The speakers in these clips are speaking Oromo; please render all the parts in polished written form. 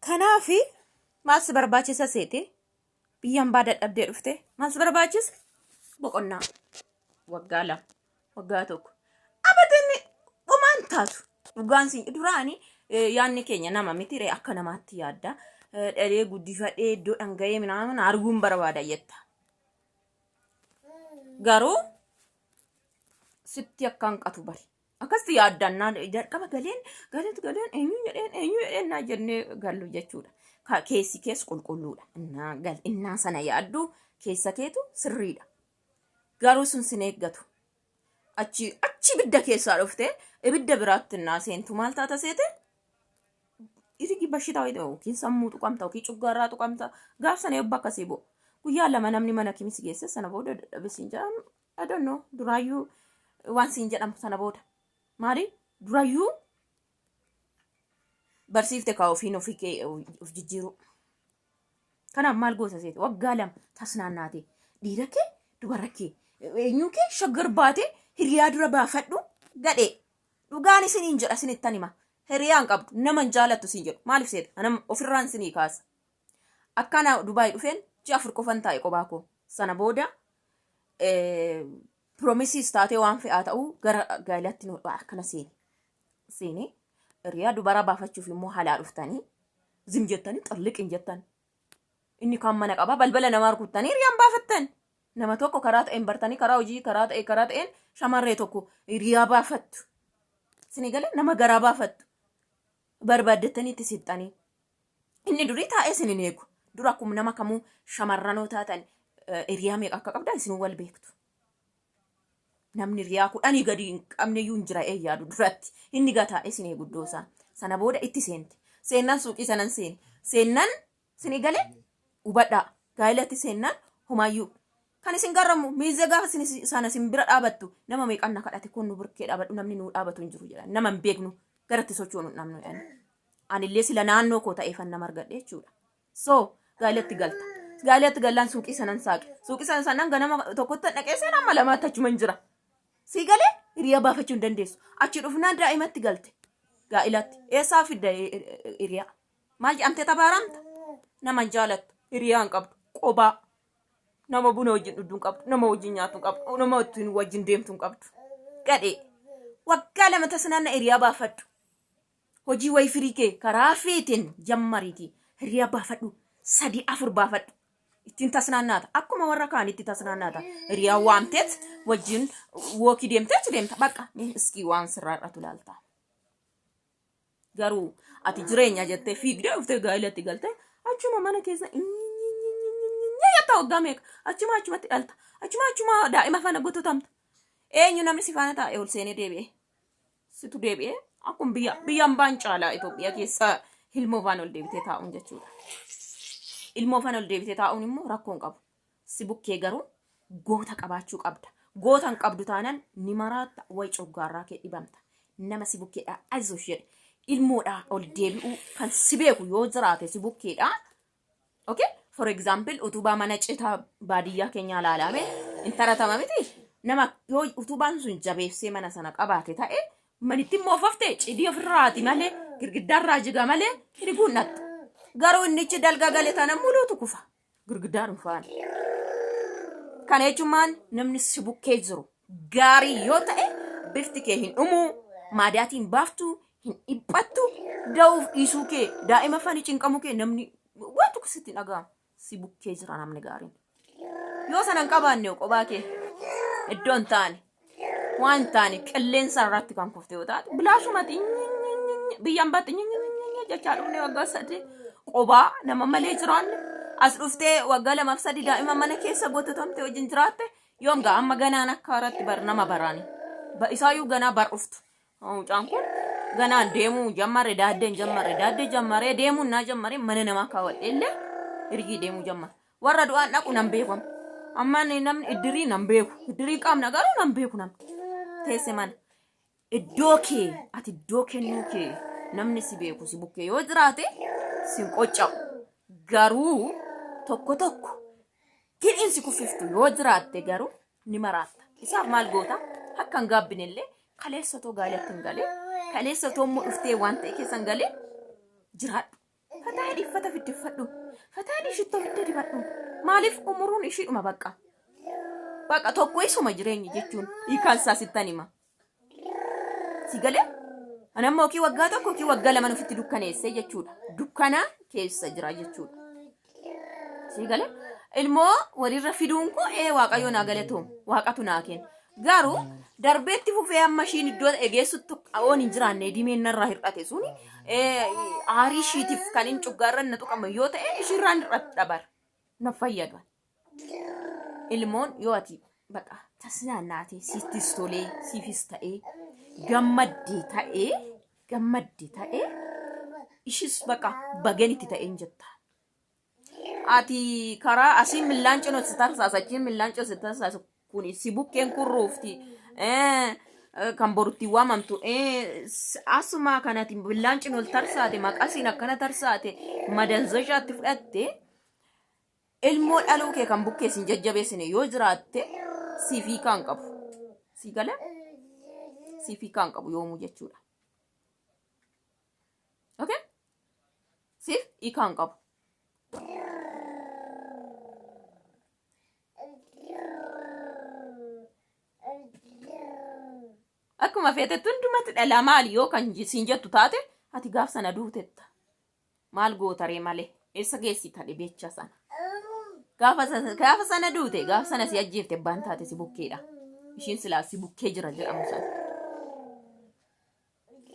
Kanaafi maal si barbaachisa seete? Biyya hambaa dadhabdee dhufte maal si barbaachisa? Boqonnaa waggaa 2, waggaa 1. Abadan homaan taatu. Dhugaan siin duraani yaadni keenya nama miti ree akka namaatti yaadda. Dhalee guddifadhee iddoo dhanga'ee minaamin arguun barbaada jetta. Garuu sitti akka hanqatu bari. Akkasitti yaaddannaan jalqaba galeen galeetu galeen eenyu jedheen eenyu jedheen naa jennee gallu jechuudha. Keessi kees qulqulluudha. Innaa gal innaa sana yaaddu keessa keetu sirriidha. Garuu sun sin eeggatu. Achi achi ibidda keessaa dhufte ibidda biraatti innaa seentu maal taata seete? Irigi bashitaa wayii yookiin sammuu tuqamta yookiin cuggaarraa tuqamta gaaf sana eebba akkasii bu'u. Guyyaa 2 namni mana kimisi geesse sana booda dadhabe siin jedhan I don't know duraayyuu waan siin jedhamu sana booda maali durayyuu barsiifte kaa ofiin ofii kee of jijjiiruu. Kanaaf maal goota seete waggaa 2 tasnaannaate dhiira kee dubara kee eenyuu kee shaggar baate hiriyaa dura baafadhu gadhee dhugaan isiniin jedha isinittan hima hiriyaa hin qabdu nama hin jaalattu siin jedhu maaliif seete anam ofirraan isinii kaasa. Akkana Dubaay dhufeen ji'a 4 qofan taa'e qobaa koo sana booda piromisiis taatee waan fe'aa ta'uu gara gaa'ilaatti nu akkana seene. Seene hiriyaa dubaraa baafachuuf immoo halaa dhuftanii zim jettanii xalliq hin jettan. Inni kaan mana qabaa balbala namaa rukuttanii hiriyaan baafattan. Nama tokko karaa ta'een bartanii karaa hojii karaa ta'e karaa ta'een shamarree tokko hiriyaa baafattu. Isinii galee nama garaa baafattu. Barbaaddattanii itti sixxanii. Inni durii taa'ee isin hin eegu. Dura akkuma nama kamuu shamarranoo taatan hiriyaa meeqa akka qabdan isin wal beektu. Namni hiriyaa 10 gadi hin qabne iyyuu hin jira ee yaadu duratti. Inni gaa taa'ee isin eegu iddoo isaa. Sana booda itti seente. Seennaan suuqii sanan seene. Seennaan isin galee hubadhaa. Gaa'ilatti seennaan homaayyuu. Kan isin garramu miizee gaafa isin sana isin bira dhaabattu nama meeqan na kadhate kun nu birkee dhaabadhu namni nu dhaabatu hin jiru jedha. Nama hin beeknu garatti sochoonu hin dhabnu jedhani. Anillee sila naannoo koo ta'eefan nama argadhe jechuudha. So gaa'ilatti galta. Gaa'ilatti gallaan suuqii sanan saaqe. Suuqii sana sanan ganama tokkotti dhaqee seen amma lamaatti achuma hin jira. Sii galee hiriyaa baafachuu hin dandeessu. Achi dhufnaan daa'imatti galte. Gaa'ilatti. Eessaa fidda hiriyaa? Maal jedhamtee tabaaramta? Nama hin jaalattu. Hiriyaa hin qabdu. Qobaa. Nama buna wajjin dhugdu hin qabdu. Nama wajjin nyaattu hin qabdu. Nama ittiin wajjin deemtu hin qabdu. Gadhee. Waggaa 2 tasanaanna hiriyaa baafadhu. Hojii wayii firii kee karaa feeteen jammariitii hiriyaa baafadhu. 3 4 baafadhu. Ittiin tasnaannaata. Akkuma warra kaanitti tasnaannaata. Hiriyaa waamteet wajjin wookii deemtee achi deemta. Bakka mee iskii waan sirraa irratu laalta. Garuu ati jireenya jettee fiigdee dhuftee gaa'ilatti galtee achuma mana keessa jetta waggaa meeqa achuma achumatti dhalta achuma achuma daa'ima faana gototamta. Eenyu namni si faana taa'e ol seenee deebi'ee? Situ deebi'ee akkuma biyya biyya hambaan caalaa Itoophiyaa keessa ilmoo faana ol deebitee taa'uun jechuudha. Ilmoo faana ol deebitee taa'uun immoo rakkoo hin qabu. Si bukkee garuu goota qabaachuu qabda. Goota hin qabdu taanaan ni maraatta way coggaarraa kee dhibamta. Nama si bukkeedhaa ayzosh jedhe ilmoodhaa ol deebi'uu kan si beeku yoo jiraate si bukkeedhaa. Okay? For example, utubaa mana citaa baadiyyaa keenyaa ilaalame hin taratama miti. Nama yoo utubaan sun jabeessee mana sana qabaate ta'e manitti immoo ofafte cidii ofirraati malee girgiddaarraa jiga malee hin guunnattu. Garuu innichi dalga gale tana muluutu kufa. Girgiddaa faana. Kana jechuun maal namni si bukkee jiru gaarii yoo ta'e bifti kee hin dhumuu, maadaatii hin baaftu, hin dhiphattu, da'uuf dhiisuu kee, daa'ima faana cinqamuu kee namni waan tokko sitti hin dhaga'amu. Si bukkee jira namni gaariin. Yoo sana hin qabaanne qophaa kee iddoo hin taane waan hin taane qilleensa irratti kan kufte yoo taate bilaashumatti biyya hambaatti jechaa dhufne waggaa 3 qophaa nama malee jiraanne as dhuftee waggaa 2 fi 3 daa'ima mana keessa gototamte wajjin jiraatte yoom gaa amma ganaan akka haaraatti bar nama baraani isaayyuu ganaa bar dhuftu mucaan kun ganaan deemuu jammarre daaddeen jammarre daaddee jammaree deemuun naa jammaree mana namaa kaawwadhe illee hirgii deemuu jammare Warra du'aan dhaqu nan beeku amma. Amma ani namni iddirii nan beeku. Iddirii qabna garuu nan beeku namni. Teesse mana. Iddoo kee ati iddoo kennuu kee namni si beeku si bukkee yoo jiraate si hin qocca'u. Garuu tokko tokko hidhiin si kuffiftu yoo jiraatte garuu ni maraatta. Isaaf maal goota? Akka hin gaabbine illee kaleessa otoo gaa'elatti hin galee kaleessa otoo immoo dhuftee waan ta'e keessa hin galee jiraadhu. Fataa hidhi uffata fidde uffadhu. Fataa hidhi shittoo fidde dibadhu. Maaliif umuruun ishiidhuma bakka. Bakka tokko isuma jireenyi jechuun hiikaan isaa sittan hima. Si galee? Ani amma yookiin waggaa tokko yookiin waggaa lama ofitti dukkaneessee jechuudha. Dukkana keessa jira jechuudha. Si galee? Ilmoo walirra fiduun koo ee waaqayyo naa galatoomu. Waaqatu naa kenna. Garuu darbeetti fufee amma ishiin iddoo ta'e geessutti oon hin jiraanne dimeen narraa hir'ate suni aarii ishiitiif kan hin cuggaarra na tuqamu yoo ta'e ishiirraan hir'adha bara. Na fayyadu. Ilmoon yoo ati baqa tasnaannaatee siittis tolee siifis ta'ee gammaddee ta'ee gammadde ta'ee ishis baqa bagan itti ta'een jetta. Ati karaa asiin millaan cinoo si tarsaasa achiin millaan cinoo si tarsaasa kun si bukkeen kurruufti kan borutti waamamtu asuma kanati millaan cinoo tarsaate maqasiin akkana tarsaate madanzashaatti fudhatte Ilmoo dhaluu kee kan bukkee sin jajjabeessine yoo jiraatte siif hiikaa hin qabu. Sii galee? Siif hiikaa hin qabu yoomuu jechuudha. Okay? Siif hiikaa hin qabu. Akkuma feetetti hundumatti dhalaa maali yoo kan siin jettu taate ati gaaf sana duutetta. Maal gootaree malee eessa geessita dhibecha sana? Gaafa sana duute gaafa sana si ajjeefte abbaan taate si bukkeedha. Ishiin silaa si bukkee jira jedhamu sana.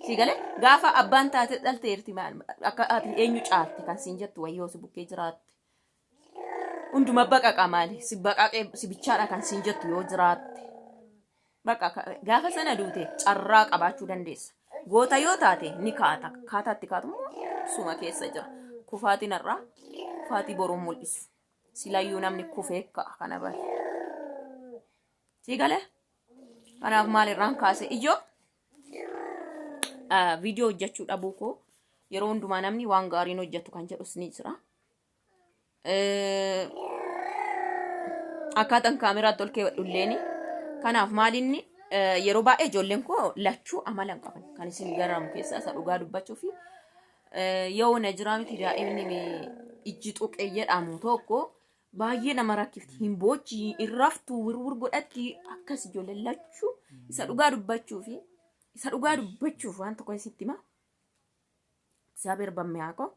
Si galee gaafa abbaan taate dhalteerti maal akka ati eenyu caalte kan siin jettu wayyoo si bukkee jiraatte. Hunduma baqaqa maali si baqaqee si bichaadha kan siin jettu yoo jiraatte. Bakka gaafa sana duute carraa qabaachuu dandeessa. Goota yoo taate ni kaata. Akkaataa itti kaatu immoo suma keessa jira. Kufaatiin har'aa kufaatii boruu mul'isu. Silayyuu namni kufee ka'a kana bari. Sii galee? Kanaaf maal irraan kaase ijoo viidiyoo hojjechuu dhabuu koo yeroo hundumaa namni waan gaariin hojjetu kan jedhus ni jira. Akkaataan kaameraatti ol keewwadhu illeeni. Kanaaf maalinni yeroo baay'ee ijoolleen koo lachuu amala hin qaban. Kan isin garamu keessaa isa dhugaa dubbachuu fi yoo na jiraa miti daa'imni ijji tuqe jedhamu tokko baay'ee nama rakkifti. Hin boochi, hin raftu, wirwir godhatti akkas ijoolleen lachuu isa dhugaa dubbachuu fi isa dhugaa dubbachuuf waan tokko isitti hima. እግዚአብሔር በሚያውቀው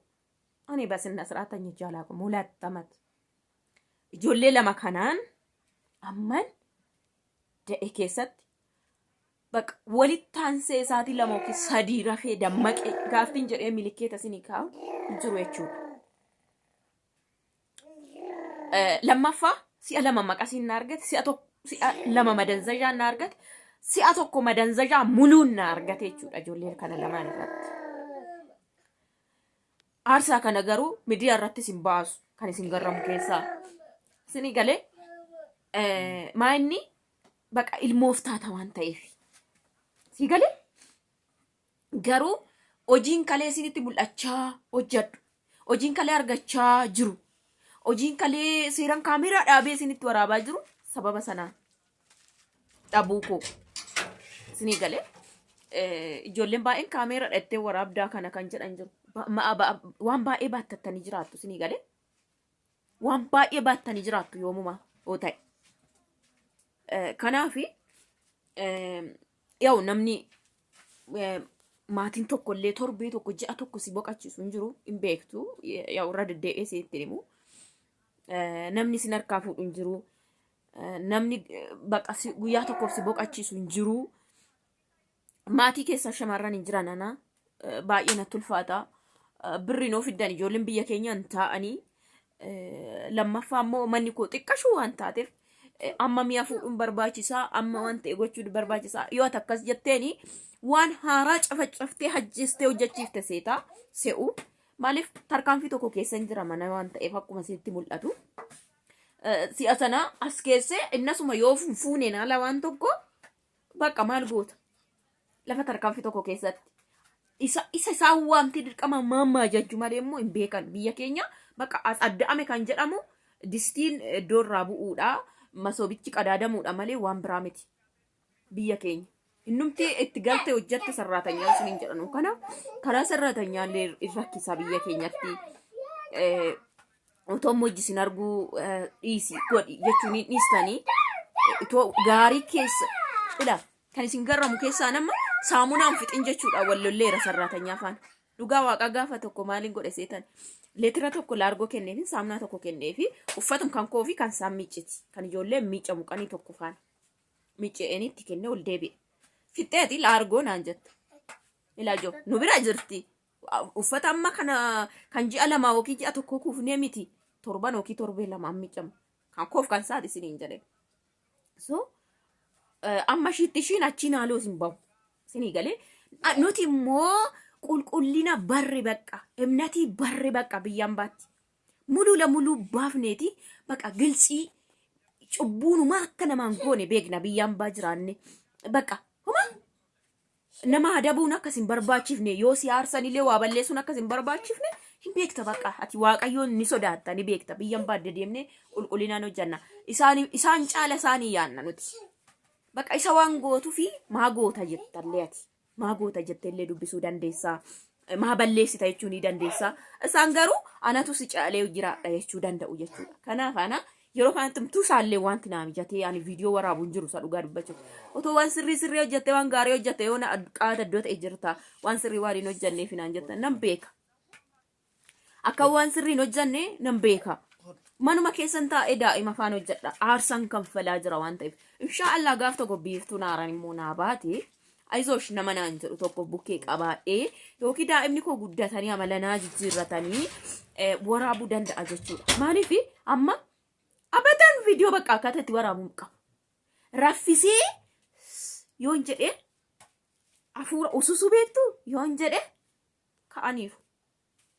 Ani በስነ ስርዓት ተኝቼ አላውቅም። ሁለት ዓመት ijoollee lama kanaan amman da'e keessatti baqa walitti aansee isaatii lama yookiin sadii rafee dammaqee gaaftiin jedhee milikeeta isinii kaa'u hin jiru jechuudha. Lammaffaa si'a lama maqasiin na argate si'a tokko si'a lama madanzajaan na argate si'a tokko madanzajaa muluun na argate jechuudha ijoollee kana lamaan irratti. Aarsaa kana garuu miidiyaa irratti isin baasu kan isin garramu keessaa. Isinii galee maa inni baqa ilmoof taata waan ta'eef. Sii galee garuu hojiin kalee isinitti mul'achaa hojjedhu. Hojiin kalee argachaa jiru. Hojiin kalee seeraan kaameeraa dhaabee isinitti waraabaa jiru sababa sanaan dhabuu koo. Isinii galee ijoolleen baay'een kaameeraa dhattee waraabdaa kana kan jedhan jiru. Waan baay'ee baattattanii jiraattu isinii galee. Waan baay'ee baattanii jiraattu yoomuma yoo ta'e. Kanaaf yaa'u namni maatiin tokko illee torbee tokko ji'a tokko si boqachiisu hin jiru hin beektu yaa'u irra deddeebi'ee sitti himu. Namni isin harkaa fuudhu hin jiru. Namni baqa guyyaa tokkoof si boqachiisu hin jiru. Maatii keessa shamarran hin jiran ana baay'ee natti ulfaata. Birri noo fiddan ijoolleen biyya keenya hin taa'anii. Lammaffaa immoo manni koo xiqqashuu waan taateef amma mi'a fuudhuun barbaachisaa amma waan ta'e gochuun barbaachisaa yoo ati akkas jetteeni waan haaraa cafacaftee hajjeestee hojjechiifte seetaa se'u maaliif tarkaanfii tokko keessa hin jira mana waan ta'eef akkuma sitti mul'atu. Si'a sana as keessee innasuma yoo fuuneen ala waan tokko bakka maal goota lafa tarkaanfii tokko keessatti. Isa isaan waamtee dirqama maammaa jechuu malee immoo hin beekan biyya keenya bakka as adda'ame kan jedhamu distiin iddoo irraa bu'uudha masoobichi qadaadamuudha malee waan biraa miti biyya keenya. Innumti itti galte hojjette sarraatanyaan sun hin jedhanu. Kanaaf karaa sarraatanyaallee hin rakkisa biyya keenyatti. Otoo immoo ijji isin arguu dhiisi godhi jechuun hin dhiistanii itoo gaarii keessa ila kan isin garramu keessaa nama saamunaan fixin jechuudha wal lolleera sarraatanyaa faana. Dhugaa waaqaa gaafa tokko maaliin godhe seetan leetira tokko laargoo kenneefi saamunaa tokko kenneefi uffatum kan koo fi kan isaan miicciti kan ijoollee miicamu qanii tokko faana miicce'een itti kennee ol deebi'e. Fixxeeti laargoo naan jette. Ilaa ijoo nu bira jirti. Uffata amma kana kan ji'a lamaa yookiin ji'a tokko kuufnee miti torban yookiin torbee lamaan miicamu. Kan koof kan isaati isiniin jedhe. So amma ishiitti ishiin achiin haaloo isin bahu. Isinii galee nuti immoo qulqullina barre bakka emnatii barre bakka biyyaan baatti. Muluu la muluu baafneeti bakka giltsii cubbuunumaa akka namaan goone beekna biyyaan baa jiraanne bakka homaa nama adabuun akkas hin barbaachifne yoo si aarsanillee waa balleessuun akkas hin barbaachifne hin beekta bakka ati waaqayyoon ni sodaatta ni beekta biyyan baadde deemnee qulqullinaan hojjanna isaan isaan caala isaanii yaanna nuti bakka isa waan gootuu fi maa goota jettallee ati maa goota jettellee dubbisuu dandeessaa maa balleessita jechuu ni dandeessaa isaan garuu anatu si caalee jiraadha jechuu danda'u jechuudha kanaaf ana Yeroo kanatti mtuu isaallee wanti naa mijatee ani viidiyoo waraabu hin jiru isa dhugaa dubbachuuf. Otoo waan sirrii sirrii hojjattee waan gaarii hojjatte yoo na qaata iddoo ta'e jirta waan sirrii waan hin hojjanneef naan jetta nan beeka. Akka waan sirrii hin hojjanne nan beeka. Manuma keessan taa'ee daa'ima afaan hojjedha. Aarsaan kanfalaa jira waan ta'eef. Inshaa Allah gaaf tokko biiftuun haaraan immoo naa baate. Ayizoosh nama naan jedhu tokko bukkee qabaadhee yookiin daa'imni koo guddatanii amala naa jijjiirratanii waraabuu danda'a jechuudha. Maaliif amma abadan viidiyoo bakka akkaataa itti waraabuu qabu. Raffisee yoon jedhee hafuura ususuu beektu yoon jedhe ka'aniiru.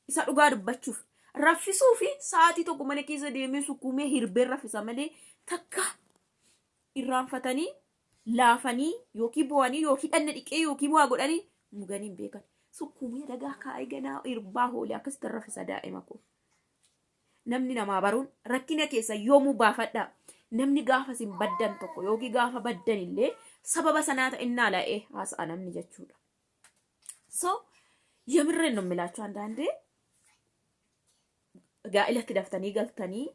Isa dhugaa dubbachuuf raffisuu fi sa'aatii tokko mana keessa deemee sukkuumee hirbee raffisa malee takka irraanfatanii laafanii yookiin bo'anii yookiin dhanna dhiqee yookiin waa godhanii muganii hin beekan. Sukkuumee dagaa kaa'ee ganaa irbaa hoolee akkasitti raffisa daa'ima koo. Namni namaa baruun rakkina keessa yoomuu baafadhaa. Namni gaafa isin baddan tokko yookiin gaafa baddan illee sababa sanaa ta'innaa la'ee haasa'a namni jechuudha. So የምሬን ነው የምላችሁ አንዳንዴ gaa'ilatti daftanii galtanii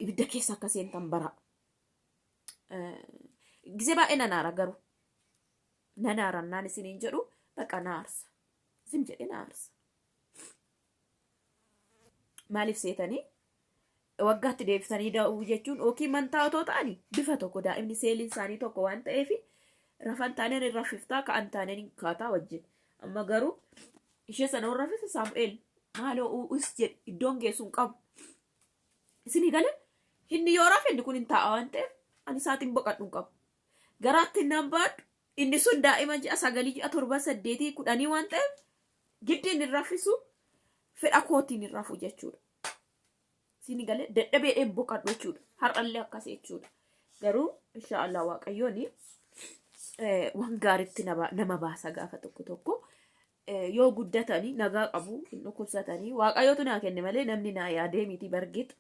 ibidda keessa akka seentan bara. Gizee baay'ee nan aara garuu. Nan aarannaan isiniin jedhu baqa na aarsa. Zim jedhee na aarsa. Maaliif seetanii waggaatti deebisanii da'uu jechuun yookiin mantaa otoo ta'anii bifa tokko daa'imni seeliin isaanii tokko waan ta'eef rafan taaneen hin raffiftaa ka'an taaneen hin kaataa wajjin. Amma garuu ishee sana warra raffise Saamu'eel maaloo us jedhi iddoon geessu hin qabu. Isinii galee inni yoo rafe inni kun hin taa'a waan ta'eef ani isaatiin boqadhu hin qabu. Garaatti nan baadhu inni sun daa'ima ji'a 9 ji'a 7 8 10 waan ta'eef giddiin hin raffisu fedha kootiin hin rafu jechuudha. Isinii galee dadhabeedhee boqadhu jechuudha. Har'allee akkas jechuudha. Garuu inshaallah waaqayyoon waan gaariitti nama baasa gaafa tokko tokko. Yoo guddatanii nagaa qabu hin dhukkubsatanii waaqayyootu naa kenne malee namni naa yaadee miti bargit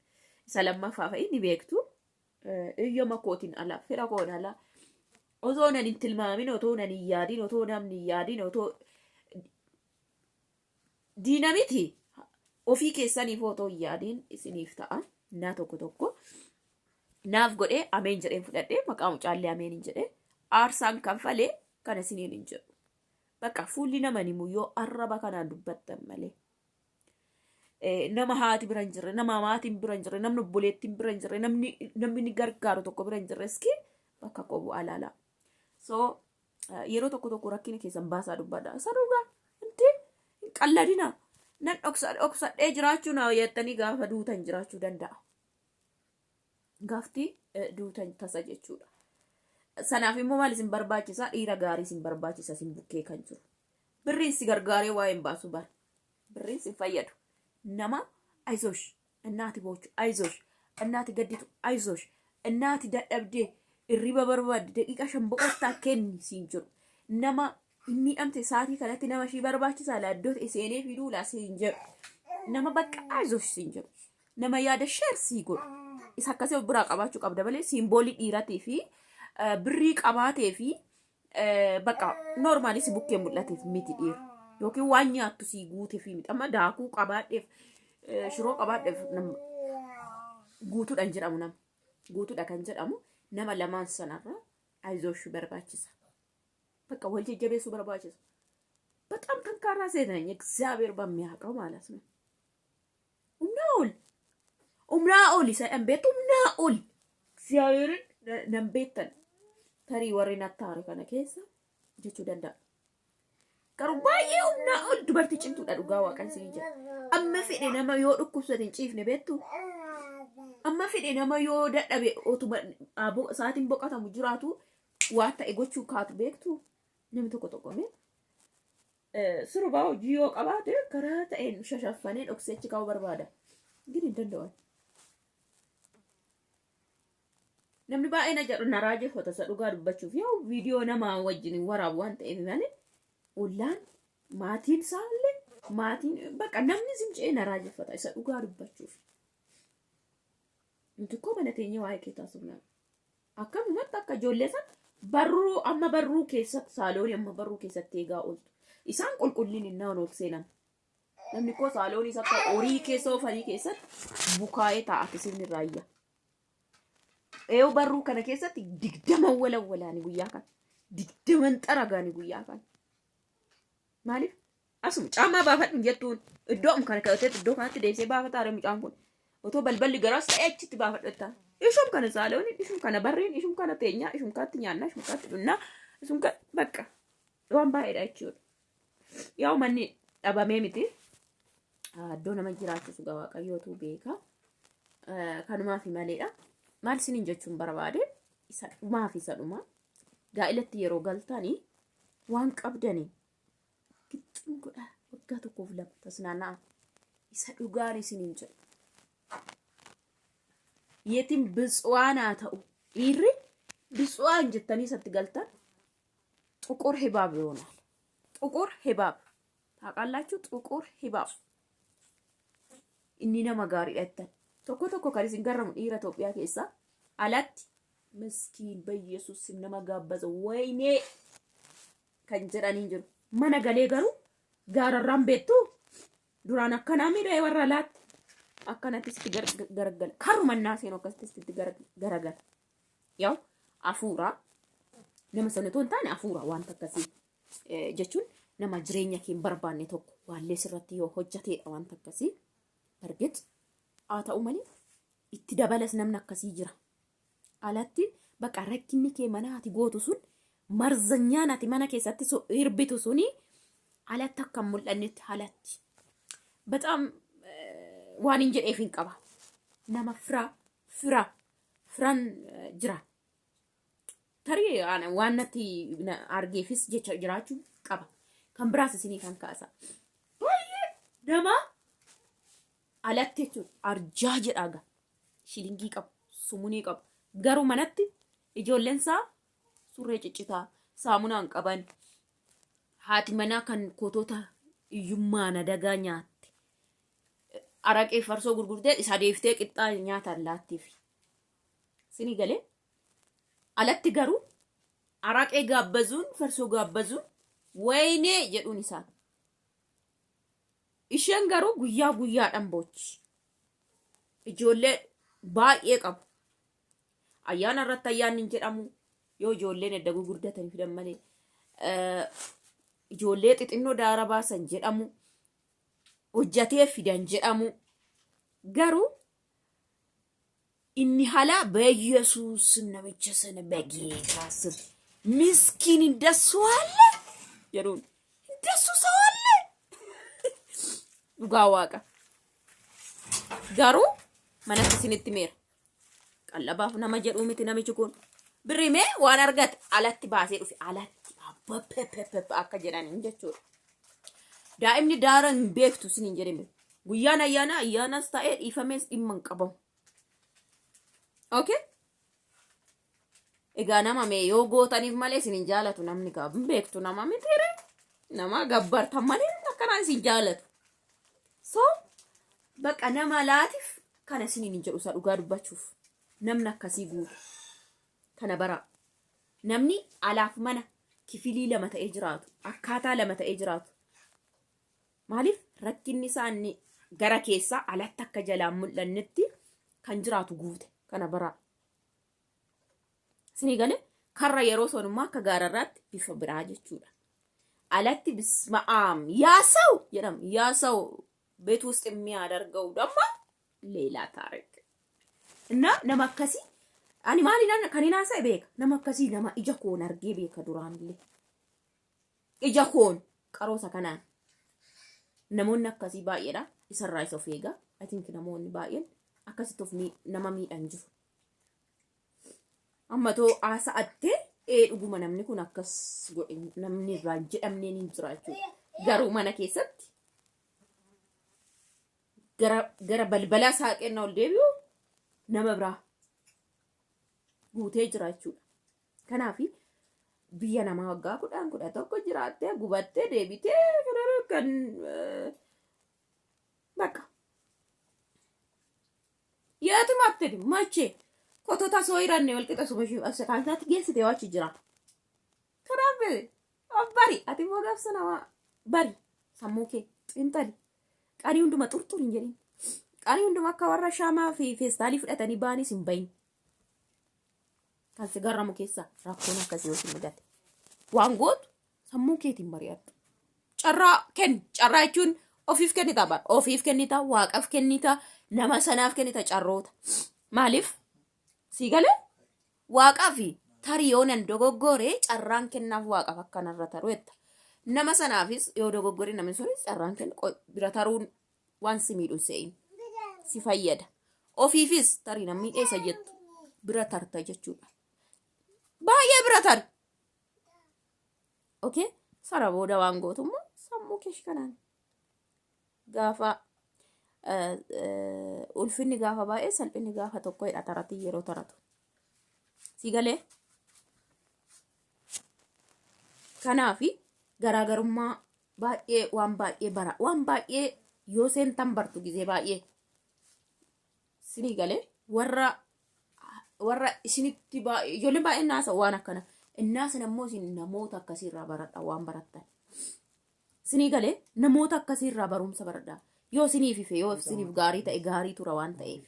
isa lammaffaa fa'i ni beektu. Iyyoma kootiin ala fedha koon ala otoo nan hin tilmaamin otoo nan hin yaadin otoo namni hin yaadin otoo diina miti ofii keessaniif otoo hin yaadin isiniif ta'a naa tokko tokko naaf godhee ameen jedheen fudhadhee maqaa mucaallee ameen hin jedhee aarsaan kanfalee kana isiniin hin jedhu. Bakka fuulli nama ni yoo arraba kanaan dubbattan malee. Nama haati bira hin jirre, nama maatiin bira hin jirre, namni obboleettiin bira hin jirre, namni namni ni gargaaru tokko bira hin jirre iski bakka koo bu'aa laala. So yeroo tokko tokko rakkina keessan baasaa dubbadha. Isa dhugaa inti hin qalladina. Nan dhoksa dhoksadhee jiraachuu naa jettanii gaafa duutan jiraachuu danda'a. Gaafti duutan tasa jechuudha. Sanaaf immoo maal isin barbaachisa? Dhiira gaarii isin barbaachisa isin bukkee kan jiru. Birriin si gargaaree waa hin baasu bara. Birriin si fayyadu. Nama ayizoosh innaati boochu ayizoosh innaati gadditu ayizoosh innaati dadhabdee irriba barbaadde daqiiqaa 5 boqottaa kenni siin jedhu. Nama hin miidhamte sa'aatii kanatti nama ishii barbaachisaa laaddoo ta'e seenee fiduu laa siin jedhu. Nama bakka ayizoosh siin jedhu. Nama yaada sheer sii godhu. Isa akkasii of biraa qabaachuu qabda malee siimboolii dhiiratii fi birrii qabaatee fi bakka noormaalii si bukkee mul'ateef miti dhiira. Yookiin waan nyaattu sii guuteef miti. Amma daakuu qabaadheef, shiroo qabaadheef guutuudhaan jedhamu nama. Guutuudha kan jedhamu nama lamaan sanarra አይዞሽ barbaachisa. በቃ wal jajjabeessuu barbaachisa. በጣም ጠንካራ ሴት ነኝ፣ እግዚአብሔር በሚያውቀው ማለት ነው። Humnaa ol humnaa ol isa dhan beektu humnaa ol እግዚአብሔርን nan beektan tarii warri nattaare kana keessa jechuu danda'a. Garuu baay'ee humnaa ol dubartii cimtuudha dhugaa waaqan siin jedha. Amma fedhe nama yoo dhukkubsate hin ciifne beektu. Amma fedhe nama yoo dadhabe otuma sa'aatiin boqotamu jiraatu waa ta'e gochuu kaatu beektu namni tokko tokko mee. Sirbaa hojii yoo qabaate karaa ta'een shashaffanee dhoksee achi kaa'uu barbaada. Gini hin danda'an. Namni baay'ee na jedhu na raajeffata isa dhugaa dubbachuuf yoo viidiyoo namaa wajjin waraabu waan ta'eef malee ollaan maatiin isaallee maatiin bakka namni zimcee na raajeffata isa dhugaa dubbachuuf. Nuti koo mana teenyee waa'ee kee taasifna. Akkamumatti akka ijoollee sana barruu amma barruu keessatti saaloonii amma barruu keessatti eegaa ooltu. Isaan qulqullin innaa ol seenan. Namni koo saaloonii akka horii keessa oofanii keessatti bukaa'ee taa'a akkasiin irraa iyya. Eeyyuu barruu kana keessatti 20 walawwalaani guyyaa kana. 20 xaragaani guyyaa kana. Maaliif? Asuma caamaa baafadhu jettuun iddoo kana kaa'atee iddoo kanatti deebisee baafata mucaan kun. Otoo balballi garaas ta'ee achitti baafadhu jettaa. Ishum kana saalooniin, ishum kana barriin, ishum kana teenyaa, ishum kanatti nyaannaa, ishum kanatti dhunnaa, ishum kana bakka waan baay'eedha jechuudha. Yaa'u manni dhabamee miti. Iddoo nama jiraachisu gaa Waaqayyootu beeka. Kanumaaf maleedha. Maal isiniin jechuun barbaade isa dhumaa fi isa dhumaa. Gaa'ilatti yeroo galtanii waan qabdanii gixxin godhaa waggaa tokkoof lama tasnaanna'a. Isa dhugaan isiniin jedhu. Yeetiin ብፁዓን haa ta'u dhiirri ብፁዓን jettanii isatti galtan ጥቁር ሂባብ ይሆናል። ጥቁር ሂባብ ታውቃላችሁ? ጥቁር ሂባብ inni nama gaariidha jettan. Tokko tokko kan isin garramu dhiira Itoophiyaa keessaa alatti miskiin በኢየሱስ ስም nama gaabbaza waynee kan jedhanii jiru. Mana galee garuu gaararraan beektu duraan akkanaa miidhee warra alaatti akkanatti sitti garagala. Karuma seenu akkasitti sitti garagala. Yaa'u hafuura nama sana otoo hin taane hafuura wanta akkasii jechuun nama jireenya kee hin barbaanne tokko waallee sirratti yoo hojjateedha wanta akkasii. Bargit haa ta'u malee itti dabalas namni akkasii jira. Alatti bakka rakkinni kee mana ati gootu sun marzanyaan ati mana keessatti hirbitu suni alatti akka hin mul'annetti alatti. በጣም waan hin jedheef hin qaba. Nama fira fira firan jira. Tarii waan natti argeefis jecha jiraachuu qaba. Kan biraas isinii kan kaasa. Baay'ee nama alatti jechuudha arjaa jedhaa gaa. Shilingii qabu, sumunii qabu. Garuu manatti ijoolleen isaa surree ciccitaa, saamunaa hin qaban. Haati manaa kan kotoota hiyyummaan adagaa nyaatte. Araqee farsoo gurgurtee isa deeftee qixxaa nyaatan laattiif. Isinii galee alatti garuu araqee gaabbazuun farsoo gaabbazuun waynee jedhuun isaan. Isheen garuu guyyaa guyyaadhaan boochi. Ijoollee baay'ee qabu. Ayyaana irratti ayyaanni hin jedhamu yoo ijoolleen edda gurguddatanii fidan malee. Ijoollee xixinnoo daara baasan jedhamu. Hojjatee fidan jedhamu. Garuu inni hala በኢየሱስ namicha sana በጌታ ስም ምስኪን እንደሱ አለ jedhuun እንደሱ ሰው አለ dhugaa waaqa garuu manatti isinitti meera qallabaaf nama jedhuu miti namichi kun birri mee waan argate alatti baasee dhufe alatti abba pepepepe akka jedhaniin jechuudha. Daa'imni daara hin beektu isiniin jedhame guyyaan ayyaana ayyaanas ta'ee dhiifamees dhimma hin qabamu. Okay? Egaa nama mee yoo gootaniif malee isin hin jaalatu namni gaa hin beektu nama mitiire nama gabbartan malee akkanaan isin jaalatu. So baqa nama laatiif kana isiniin hin jedhu isa dhugaa dubbachuuf namni akkasii guutu kana bara namni alaaf mana kifilii lama ta'ee jiraatu akkaataa lama ta'ee jiraatu. Maaliif rakkinni isaa inni gara keessaa alatti akka jalaan mul'annetti kan jiraatu guute kana baraa. Isinii galee karra yeroo sonummaa akka gaararraatti bifa biraa jechuudha. Alatti bisma'aam yaa saw jedhama yaa saw ቤት ውስጥ የሚያደርገው ደግሞ ሌላ ታሪክ እና nama akkasii ani maaliin kan hin haasa'e beeka nama akkasii nama ija koon argee beeka duraanillee ija koon qaroosa kanaan namoonni akkasii baay'eedha isarraa isa of eega. I think namoonni baay'een akkasitti of nama miidhan jiru. Amma too haasa'attee ee dhuguma namni kun akkas godhe namni irraa hin jedhamneen hin jira jechuudha. Garuu mana keessatti gara balbalaa saaqeenna ol deebi'u nama biraa guutee jira jechuudha. Kanaaf biyya namaa waggaa 10 11 jiraattee gubattee deebitee kan bakka የትም አትሄድም። መቼ ኮቶታ ሰው ይራነ ወልቂጣ ሱመሽ kaansaatti geessite yoo achi jira. Kanaaf bari ati immoo gaafsa namaa bari sammuu kee xiinxali. Qanii hunduma xurxur hin jedhin. Qanii hunduma akka warra shaamaa fi feestaalii fudhatanii ba'anis hin bahin. Kan si garramu keessaa rakkoon akkasii yoo si mudate. Waan gootu sammuu keetiin mari'adhu. Carraa kenni. Carraa jechuun ofiif kennita bara. Ofiif kennita, waaqaaf kennita, nama sanaaf kennita carroota. Maaliif? Sii galee? Waaqaaf tarii yoo nan dogoggore carraan kennaaf waaqaaf akkanarra taru jetta. Nama sanaafis yoo dogoggore namni sunis carraan kennu bira taruun waan si miidhu se'in. Si fayyada. Ofiifis tarii namni dheessa jettu bira tarta jechuudha. Baay'ee bira tari. Okay? Sana booda waan gootummaa sammuu kee kanaan gaafa ulfinni gaafa baay'ee salphinni gaafa tokko jedha tarati yeroo taratu. Si galee? Kanaafi garaagarummaa baay'ee waan baay'ee bara waan baay'ee yoo seentan bartu gizee baay'ee sinii galee warra isinitti baay'ee ijoolleen baay'een naasa waan akkana innaa sana immoo isin namoota akkasiirraa baradha waan barattan. Sinii galee namoota akkasiirraa barumsa baradha. Yoo isiniif ife yoo isiniif gaarii ta'e gaarii tura waan ta'eef.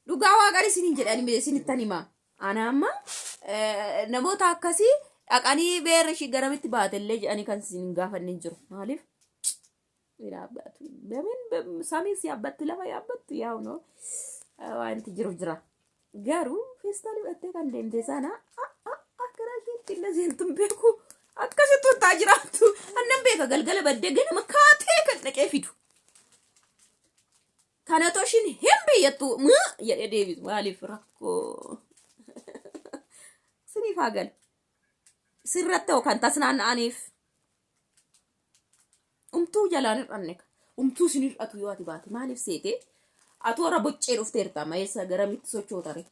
Dhugaa waaqaan isiniin jedhani isinittan hima. Ana amma namoota akkasii dhaqanii beerra ishii garamitti baatellee jedhanii kan isin hin gaafanne hin jiru. Maaliif? በምን ሰሜን ሲያበት lafa yaabbattu yaa'u no wanti jiru jira. Garuu feestaalii fudhattee kan deemte sana akka isheetti illee seentu hin beeku. Akkasitti ottaa jiraattu. Annan beeka galgala baddee ganama kaatee kan dhaqee fidu. Kana toshin hin biyyattu jedhee deebisu maaliif rakkoo siniif haa galu. Sirratti hoo kan tasnaanna'aniif. Umtuu jalaan hir'anne umtuu sin hir'atu yoo ati baate maaliif seete ati warra boccee dhufteerta mayeessa garamitti sochootare.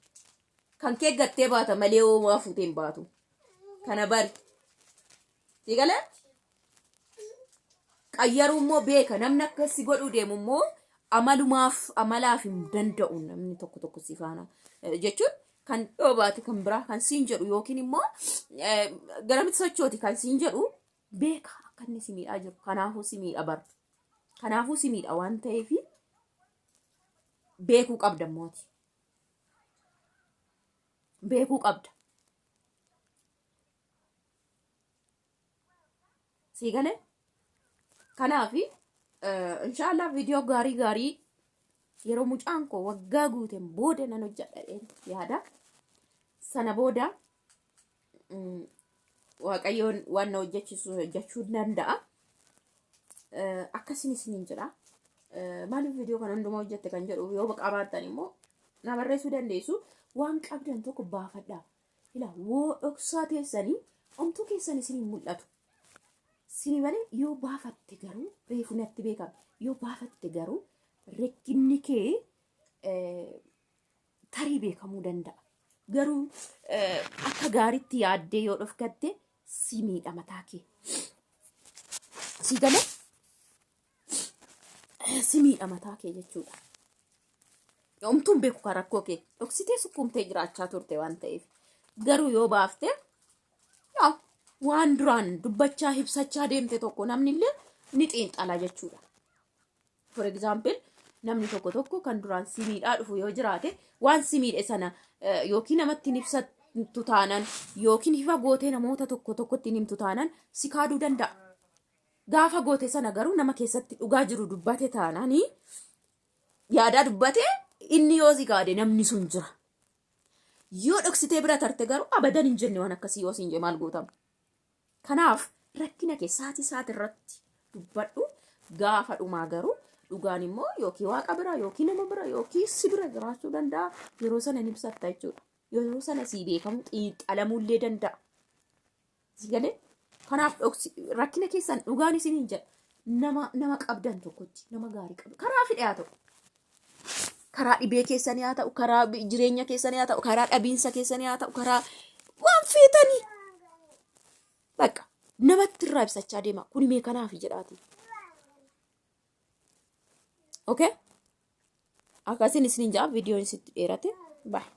Kan kee gattee baata malee homaa fuutee hin baatu. Kana bari. Si galee? Qayyaruu immoo beeka namni akkasi godhuu deemu immoo amalumaaf amalaaf hin danda'u namni tokko tokko si faana jechuun kan dhiyoo baate kan biraa kan siin jedhu yookiin immoo garamitti sochooti kan siin jedhu beeka akka inni si miidhaa jiru kanaafuu si miidha bara kanaafuu si miidha waan ta'eef beekuu qabda immooti beekuu qabda. Sii galee? Kanaaf inshaallah viidiyoo gaarii gaarii yeroo mucaan koo waggaa guuteen booda nan hojjedha yaada. Sana booda Waaqayyoon waan na hojjechiisu hojjechuu danda'a. Akkasiin isiniin jedha. Maaliif viidiyoo kana hundumaa hojjette kan jedhu yoo qabaattan immoo na barreessuu dandeessu. Waan qabdan tokko baafadhaa. Ilaa woo dhoksaa teessanii omtuu keessan isiniin mul'atu. Sini malee yoo baafatte garuu reefu natti beekama. Yoo baafatte garuu rakkinni kee tarii beekamuu danda'a. Garuu akka gaariitti yaaddee yoo dhofkatte si miidha mataa kee. Si galee si miidha mataa kee jechuudha. Omtuun beeku kan rakkoo kee dhoksitee sukkuumtee jiraachaa turte waan ta'eef. Garuu yoo baafte yaa Waan duraan dubbachaa ibsachaa deemte tokko namni illee ni xiinxala jechuudha. For example, namni tokko tokko kan duraan si miidhaa dhufu yoo jiraate, waan si miidhe sana yookiin namatti hin ibsattu taanaan yookiin ifa gootee namoota tokko tokkotti hin himtu taanaan si kaaduu danda'a. Gaafa goote sana garuu nama keessatti dhugaa jiru dubbate taanaanii yaadaa dubbate inni yoo si kaade namni sun jira. Yoo dhoksitee bira tarte garuu abadan hin jenne waan akkasii yoo siin jee maal gootama? Kanaaf rakkina kee saatii saati irratti dubbadhu. Gaafa dhumaa garuu dhugaan immoo yookiin waaqa bira yookiin nama bira yookiin si bira jiraachuu danda'a. Yeroo sana ni ibsatta jechuudha. Yeroo sana sii beekamu xiinxalamuu illee danda'a. Si galee? Kanaaf dhoksi rakkina keessan dhugaan isiniin jedha. Nama qabdan tokkotti nama gaarii qabdu. Karaa fedhe haa ta'u. Karaa dhibee keessanii haa ta'u, karaa jireenya keessanii haa ta'u, karaa dhabiinsa keessanii haa ta'u, karaa waan feetanii. Bakka namatti irraa ibsachaa deema. Kuni mee kanaaf jedhaati. Okay? Akkasiin isiniin ja'a viidiyoon isitti dheerate. Bye.